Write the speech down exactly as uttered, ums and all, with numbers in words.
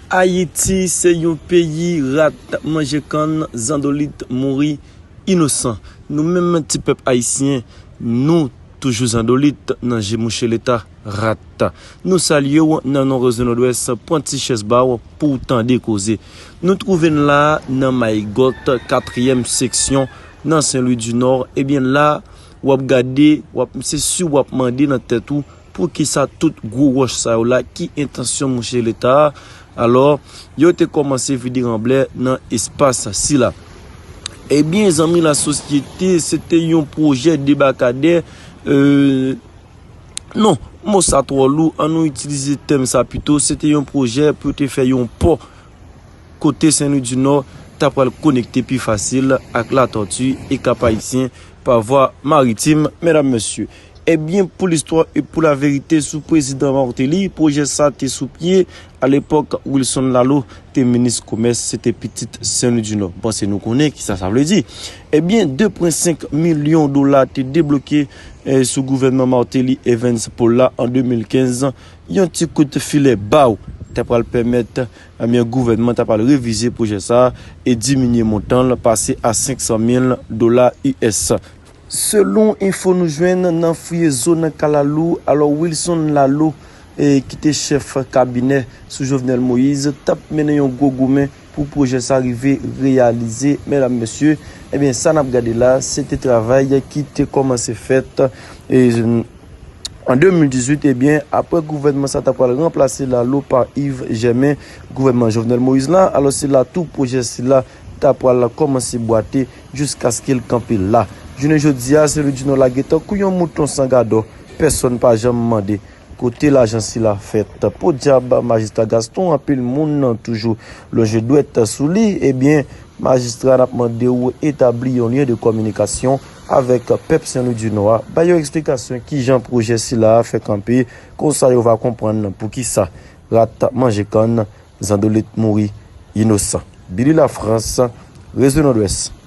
Ayiti se yon peyi rat manje kann, zandolit mouri inosan. Nou menm ti pèp ayisyen, nou toujou zandolit nan je mouche Leta, rat. Nou salye w nan non Rezo Nòdwès, pran ti chèz ba w pou w tande koze. Nou twouve n la nan Mayigòt, katriyèm seksyon, nan Sen Lwi di Nò. Ebyen la, w ap gade, w ap, se si w ap mande nan tèt ou, poukisa tout gwo wòch sa yo la, ki entansyon mouche Leta a? Alò, yo te kòmanse vide ranblè nan espas sila. Ebyen, zanmi lasosyete, se te yon pwojè debakadè, euh, non, mo sa twò lou, an nou itilize tèm sa pito, se te yon pwojè pou yo te fè yon pò kote Sen Lwi di Nò ta pral konekte pi fasil ak Latòti e Kap Ayisyen pa vwa maritim, medam, mesye. Ebyen, pou listwa e pou laverite, sou prezidan Martelly, pwojè sa te sou pye alepòk Wilson Lalo te minis komès, se te pitit Sen Lwi di Nò. M panse nou konnen kisa sa vle di. Ebyen, de pwen senk milyon dola te debloke, eh, sou gouvènman Martelly Evans Paul la an de mil kenz. Yon ti kout filè ba w ta pral pèmèt, ebyen, gouvènman ta pral revize pwojè sa a e diminye montan l pase a senk san mil dola U S. Selon enfo nou jwenn nan Fouye Zo nan Kalalou, alò Wilson Lalo, eh, ki te chèf kabinè sou Jovenel Moïse, t ap mennen yon gwo goumen pou pwojè sa rive reyalize. Medam, mesye, ebyen, sa n ap gade la, se te travay ki te kòmanse fèt, eh, an de mil dizuit, ebyen, apre gouvènman sa ta pral ranplase Lalo pa Yves Germain, gouvènman Jovenel Moïse la, alò se la tou pwojè sila ta pral kòmanse bwate jiskaske l kanpe la. Jounen jodi a, Sen Lwi di Nò lage tankou yon mouton san gadò, pèsonn pa janm mande kote lajan sila fèt. Podyab, majistra Gaston, anpil moun toujou lonje dwèt sou li, ebyen, majistra, n ap mande w etabli yon lyen de kominikasyon avèk pèp Sen Lwi di Nò a, ba yo eksplikasyon kijan pwojè sila a fè kanpe, konsa yo va konprann poukisa rat manje kann, zandolit mouri inosan. Billy Lafrance, Rezo Nòdwès.